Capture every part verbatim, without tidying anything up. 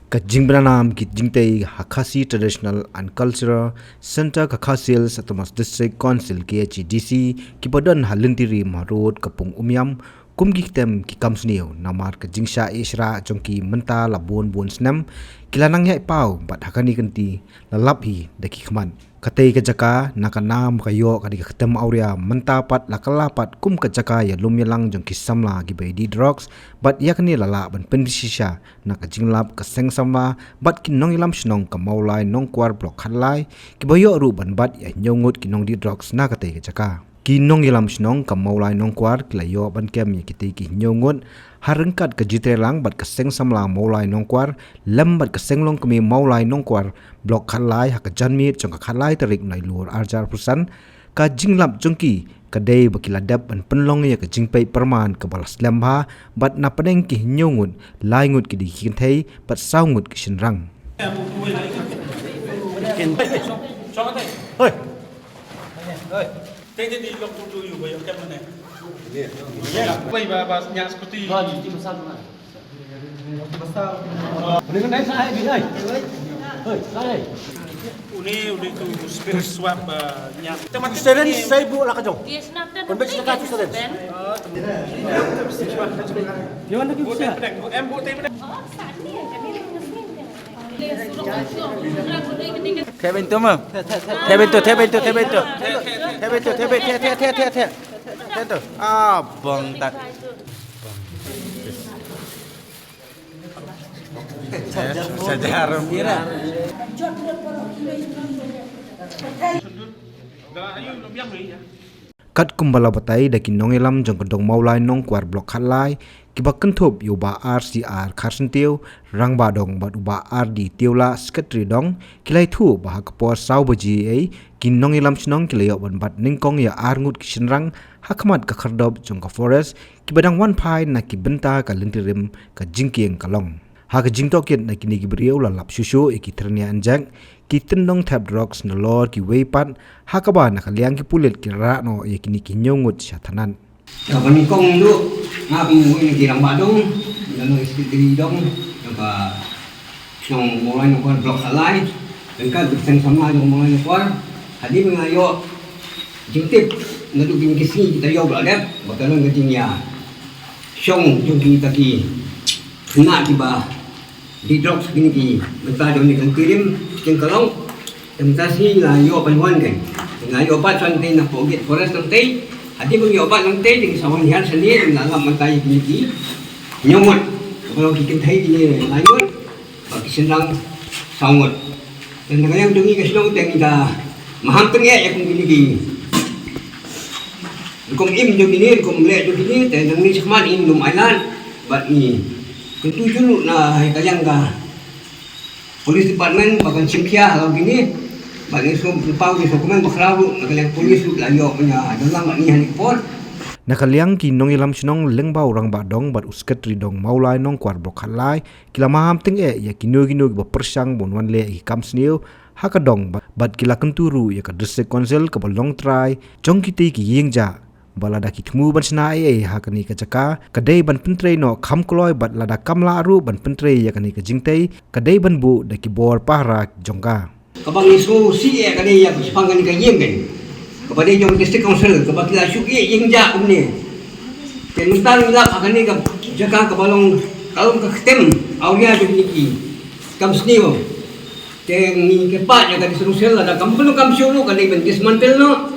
Ka jingbna nam ki jingtei ha Khasi Traditional and Cultural Centre ka Khasi Hills Autonomous District Council, K H A D C, kiba don ha Lynti Rim ha rud ka Pung Umiam, kum ki ktem ki kam sniew, namar ka jingshah ïashrah jong ki mynta la bun bun snem, ki la nang ïai paw, bad ha kane ka kynti la lap hi da ki khmat. Katei ka jaka, na ka nam ka ïoh ka dei ka ktem awria, mynta pat la kylla pat kum ka jaka ïalum ïalang jong ki samla kiba ïadih drugs, bad ïa kane la lah ban pynbshisha na ka jinglap ka seng samla bad ki nongïalam shnong ka Mawlai Nongkwar Block Khatlai, kiba ïoh ruh ban bat ïa hynñiew ngut ki nongdih drugs na katei ka jaka. Ki nongïalam shnong ka Mawlai Nongkwar ki la ïoh ban kem ïa kitei ki hynñiew ngut ha ryngkat ka jingtreilang bad ka seng samla Mawlai Nongkwar lem bad ka seng longkmie Mawlai Nongkwar Block Khatlai ha ka janmiet jong ka khatlai tarik Nailur arhajar arphew san. Ka jinglap jong ki ka dei ba ki la dep ban pynlong ïa ka jingpeit pyrman kaba la slem bha, bad na pdeng ki hynñiew ngut, lai ngut ki dei ki kynthei bad saw ngut ki shynrang. Uni uni tu swab, uh, nya. Student sai bu la ka jong. Kon bek saka tu student. Yo na ki bisa. Thep bynta ma. Thep bynta, thep bynta, thep bynta. Thep bynta, thep bynta, thep, thep, thep, thep, thep. Thep bynta. Ah, bang tak. Bang. Sajar. Katkum ba la batai da ki nongïalam jong ka dong Mawlai Nongkwar Block Khatlai, kiba kynthup ïa u Bah R C R Kharsyntiew, Rangbah Dong bad u Bah R D Tiewlah, Secretary Dong, ki la ïathuh ba ha ka por saw baje ei, ki nongïalam shnong ki la ïoh ban bat nyngkong ïa ar ngut ki shynrang ha khmat ka khyrdop jong ka forest, kiba dang wan phai na ki bynta ka Lynti Rim, ka jingkieng ka long. Ha ka jingtohkit na kine ki briew la lap shuh shuh ïa ki tyrnia injek, ki tyndong thep drugs nalor kiwei pat, ha kaba na ka liang ki pulit ki rah noh ïa kine ki hynñiew ngut sha thanat. Kaba nyngkong ruh, nga pynmih ïa ki Rangbah Dong, lane Secretary Dong, jong ka shnong Mawlai Nongkwar Block Khatlai, ryngkat bad ki seng samla jong Mawlai Nongkwar, hadien ba nga ïoh jingtip naduh kine ki sngi kita ïoh ba la dep, ba ka long ka jingïa shong jong kita ki khynnah kiba dih drugs kine ki bynta jong kane ka Lynti Rim, ki kynti ka long. Te mynta sngi la ïoh ban wan kein. Te nga ïoh bat shuwa nangtei napoh gate forest nangtei. Hadien ba nga ïoh bat nangtei, te nga sa wan hiar shane, te nga lap mynta ïa kine ki hynñiew ngut. Kaba long ki kynthei kine lai ngut bad ki shynrang saw ngut. Te na ka liang jong ngi ka shnong te ngi da maham tyngeh ïa kum kine ki rukom im jong kine, rukom leh jong kine, te nangne shakhmat ngim lum ailad bad ngi kyntu jur ruh na ka liang ka Police Department ba kan shim khia halor kine, bad ngi sngewbha, ngi sngewkmen bakhraw ruh na ka liang police ruh la ïoh ban ïa don lang bad ngi ha kane ka por. Na ka liang ki nongïalam shnong lyngba u Rangbah Dong bad u Secretary Dong Mawlai Nongkwar Block Khatlai, ki la maham tyngeh ïa kino kino kiba pyrshang ban wan leh ïa ki kam sniew ha ka dong, bad, bad ki la kyntu ruh ïa ka District Council kaba long trai jong kitei ki ïing jah, ba lada ki thmu ban shna ei ei ha kane ka jaka, ka dei ban pyntrei noh kham kloi, bad lada kam lah ruh ban pyntrei ïa kane ka jingtei, ka dei ban buh da ki bor pahara jong ka. Kaba ngi sngewsih ïa kane, ïa ka shaphang kane ka ïing kane, kaba dei jong District Council, kaba ki la shu ïeh ïing jah kumne. Te mynta ngi lap ha kane ka jaka kaba long, ka long ka ktem awria jong kine ki kam sniew. Te ngi kyrpad ïa ka District Council, lada kam pyndonkam shuh ruh ka dei ban dismantle noh.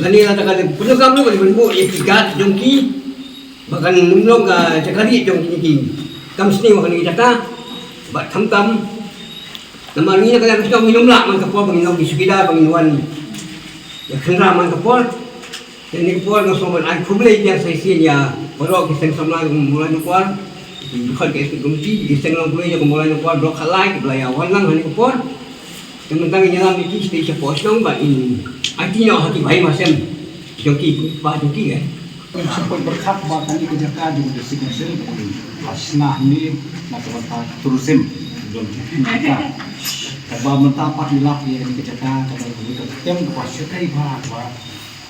Lane lada ka dei pyndonkam ruh ka dei ban buh ïa ki guard jong ki ba kan ym long ka jaka rieh jong kine ki kam sniew ha kane ka jaka. Bad khamtam namar ngi na ka liang ka shnong ngim lah man ka por ba ngin long ki chowkidar ba ngin wan ïa khynra man ka por. Te kane ka por nga sngewbha ban ai khublei biang sa shisien ïa baroh ki seng samla jong ka Mawlai Nongkwar, ki dkhot ka executive committee, ki seng longkmie jong ka Mawlai Nongkwar Block Khatlai kiba la ïa wan lang ha kane ka por. Te mynta ngin ïalam ïa ki shatei shapoh shnong bad ngin aiti noh ha ki bahaïing bahasem jong ki, ba jong ki, eh. Ngin shu pynbeit pyrkhat ba kane ka jaka jong ka District Council ka dei ka shna hangne na ka bynta tourism jong ka jaka. Kaba mynta pat ngi lap ïa kane ka jaka kaba kaba kaba shu kai ba kaba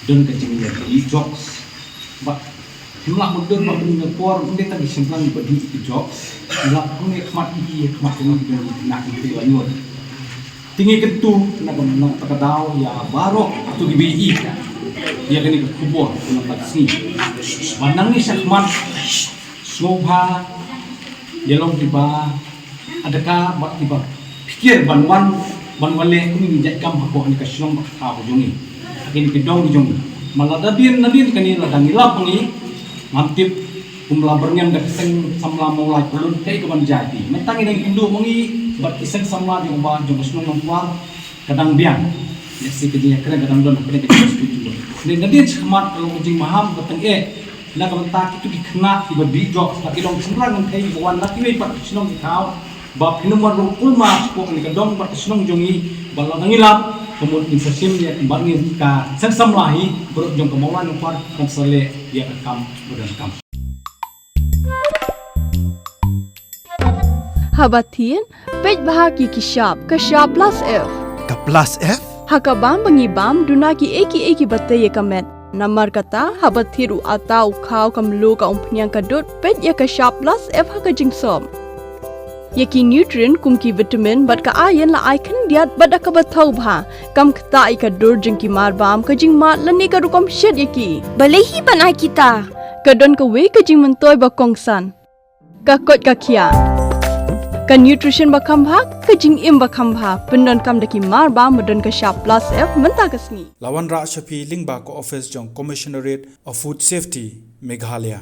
don ka jingïadih drugs. Ba hynrei la mutdur ba mynta ka por ym dei tang ki shynrang ba dih ki drugs. Lap ngi khmat ngi khmat ngi ngi nak ngi la nyut. Te ngi kyntu na ka na ka daw ïa baroh atu ki ba ïohi ïa kane ka khubor na ka sngi. Ba nang ngi shakhmat sngewbha ïa long kiba adaka bad kiba pyrkhat ban wan ban wan leh kum ngi jait kam hapoh ne ka shnong bad ka thaw jong ngi. Hakin ki dong jong ngi. Ma lada dien nadien kane lada ngi lap ngi ngam tip kum la byrngem da ka seng samla Mawlai Pyllun kaei kaban jia ïa ki. Mynta ngi dang ïakynduh ma ngi bad ki seng samla jong ba jong ka shnong Nongkwar ka dang biang. Ïa si ka jingïakren ka dang don hapdeng ka jingïakren. Ne nadien shakhmat ka long ka jingmaham ka tang eh na ka bynta kitu ki khynnah kiba dih jop bad ki dong shynrang ngan thei ba wan na kiwei pat ki shnong ki thaw. Ba phin ym wan rung kulmar shapoh kane ka dong bad ka shnong jong ngi ba lada ngi lap ka mut ngin sa shim ïa ka bar ngin ka seng samla hi baroh jong ka Mawlai Nongkwar kan sa leh ïa ka kam ba donkam. Haba thied, peit bha ki ki shap, ka shap plus F. Ka plus F? Ha ka bam ba ngi bam duna ki ei ki ei kiba tei ïa ka met. Namar kata haba thied u ata u khaw ka mluh ka umphniang ka dud peit ïa ka shap plus F ha ka jingsop. Ïa ki nutrient kum ki vitamin bad ka iron la ai khyndiat bad da kaba thaw bha. Kam ktah ïa ka dur jong ki mar bam ka jingmad lane ka rukom shet ïa ki. Balei hi ban ai kita? Ka don kawei ka jingmyntoi ba kongsan. Ka koit ka khiah. Ka nutrition ba kham bha, ka jingim ba kham bha, pyndonkam da ki mar bam ba don ka shap plus F mynta ka sngi. La wanrah sha phi lyngba ka ophis jong Commissionerate of Food Safety, Meghalaya.